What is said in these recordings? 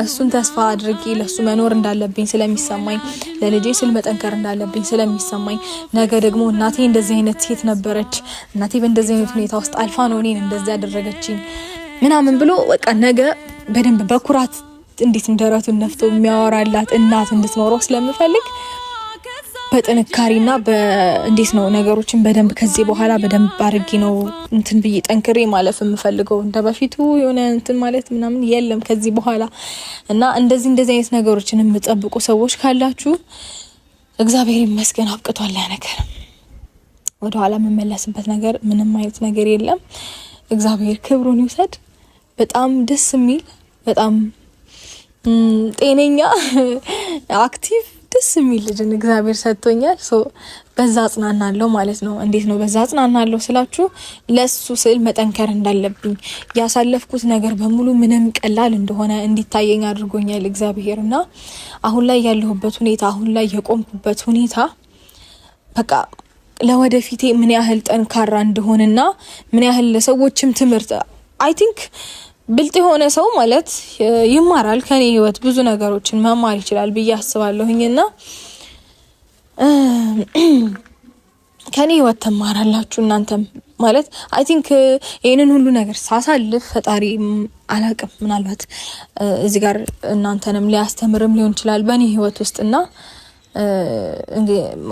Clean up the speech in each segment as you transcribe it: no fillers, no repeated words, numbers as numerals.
እሱን ተስፋ አድርጌ ለሱ መኖር እንዳለብኝ ስለሚሰማኝ፣ ለልጄ ስል መጠንከር እንዳለብኝ ስለሚሰማኝ፣ ነገ ደግሞ እናቴ እንደዚህ አይነት ሴት ነበረች፣ እናቴ በእንደዚህ አይነት ሁኔታ ውስጥ አልፋ ነው እኔን እንደዚህ ያደረገችኝ ምናምን ብሎ በቃ ነገ በደንብ በኩራት እንዴት ደረቱን ነፍቶ የሚያወራላት እናት እንድትኖረው ስለምፈልግ በጥንካሬና እንዴት ነው ነገሮችን በደንብ ከዚህ በኋላ በደንብ አድርጌ ነው እንትን ብዬ ጠንክሬ ማለፍ የምፈልገው። እንደ በፊቱ የሆነ እንትን ማለት ምናምን የለም ከዚህ በኋላ። እና እንደዚህ እንደዚህ አይነት ነገሮችን የምጠብቁ ሰዎች ካላችሁ እግዚአብሔር ይመስገን አብቅቷል ያ ነገር። ወደኋላ የምመለስበት ነገር ምንም አይነት ነገር የለም። እግዚአብሔር ክብሩን ይውሰድ። በጣም ደስ የሚል፣ በጣም ጤነኛ፣ active፣ ደስ የሚል ልጅን እግዚአብሔር ሰጥቶኛል። So በዛ አጽናናለሁ ማለት ነው። እንዴት ነው በዛ አጽናናለሁ ስላችሁ ለሱ ስል መጠንከር እንዳለብኝ፣ ያሳለፍኩት ነገር በሙሉ ምንም ቀላል እንደሆነ እንዲታየኝ አድርጎኛል እግዚአብሔር። እና አሁን ላይ ያለሁበት ሁኔታ፣ አሁን ላይ የቆምኩበት ሁኔታ በቃ ለወደፊቴ ምን ያህል ጠንካራ እንደሆንና ምን ያህል ለሰዎችም ትምህርት፣ I think ብልጥ የሆነ ሰው ማለት ይማራል፣ ከኔ ህይወት ብዙ ነገሮችን መማር ይችላል ብዬ አስባለሁኝ። እና ከኔ ህይወት ትማራላችሁ እናንተም ማለት። I think ይህንን ሁሉ ነገር ሳሳልፍ ፈጣሪ አላቅም፣ ምናልባት እዚህ ጋር እናንተንም ሊያስተምርም ሊሆን ይችላል በእኔ ህይወት ውስጥ። እና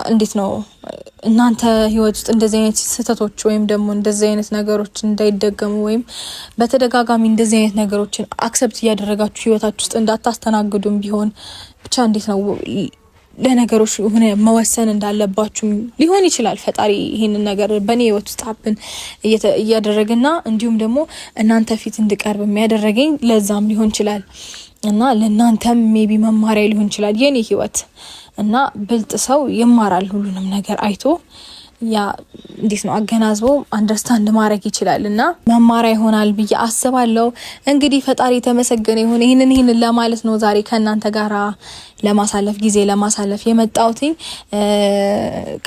እንዴት ነው እናንተ ህይወት ውስጥ እንደዚህ አይነት ስህተቶች ወይም ደግሞ እንደዚህ አይነት ነገሮች እንዳይደገሙ ወይም በተደጋጋሚ እንደዚህ አይነት ነገሮችን accept እያደረጋችሁ ህይወታችሁ ውስጥ እንዳታስተናግዱም ቢሆን፣ ብቻ እንዴት ነው ለነገሮች የሆነ መወሰን እንዳለባችሁ ሊሆን ይችላል። ፈጣሪ ይህንን ነገር በእኔ ህይወት ውስጥ happen እያደረገና እንዲሁም ደግሞ እናንተ ፊት እንድቀርብ የሚያደረገኝ ለዛም ሊሆን ይችላል እና ለእናንተም maybe መማሪያ ሊሆን ይችላል የኔ ህይወት። እና ብልጥ ሰው ይማራል፣ ሁሉንም ነገር አይቶ ያ እንዴት ነው አገናዝቦ understand ማድረግ ይችላል እና መማሪያ ይሆናል ብዬ አስባለሁ። እንግዲህ ፈጣሪ የተመሰገነ ይሁን። ይህንን ለማለት ነው ዛሬ ከእናንተ ጋራ ለማሳለፍ ጊዜ ለማሳለፍ የመጣሁትኝ።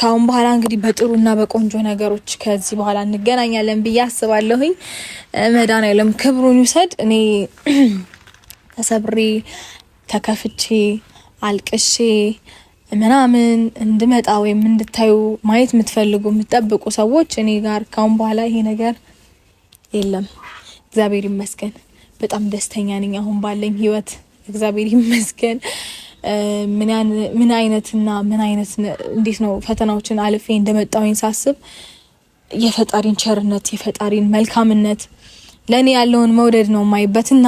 ከአሁን በኋላ እንግዲህ በጥሩና በቆንጆ ነገሮች ከዚህ በኋላ እንገናኛለን ብዬ አስባለሁኝ። መድኃኒዓለም ክብሩን ይውሰድ። እኔ ተሰብሬ፣ ተከፍቼ፣ አልቅሼ ምናምን እንድመጣ ወይም እንድታዩ ማየት የምትፈልጉ፣ የምትጠብቁ ሰዎች እኔ ጋር ካሁን በኋላ ይሄ ነገር የለም። እግዚአብሔር ይመስገን በጣም ደስተኛ ነኝ አሁን ባለኝ ህይወት፣ እግዚአብሔር ይመስገን። ምን አይነትና ምን አይነት እንዴት ነው ፈተናዎችን አልፌ እንደመጣሁኝ ሳስብ የፈጣሪን ቸርነት፣ የፈጣሪን መልካምነት፣ ለእኔ ያለውን መውደድ ነው የማይበትና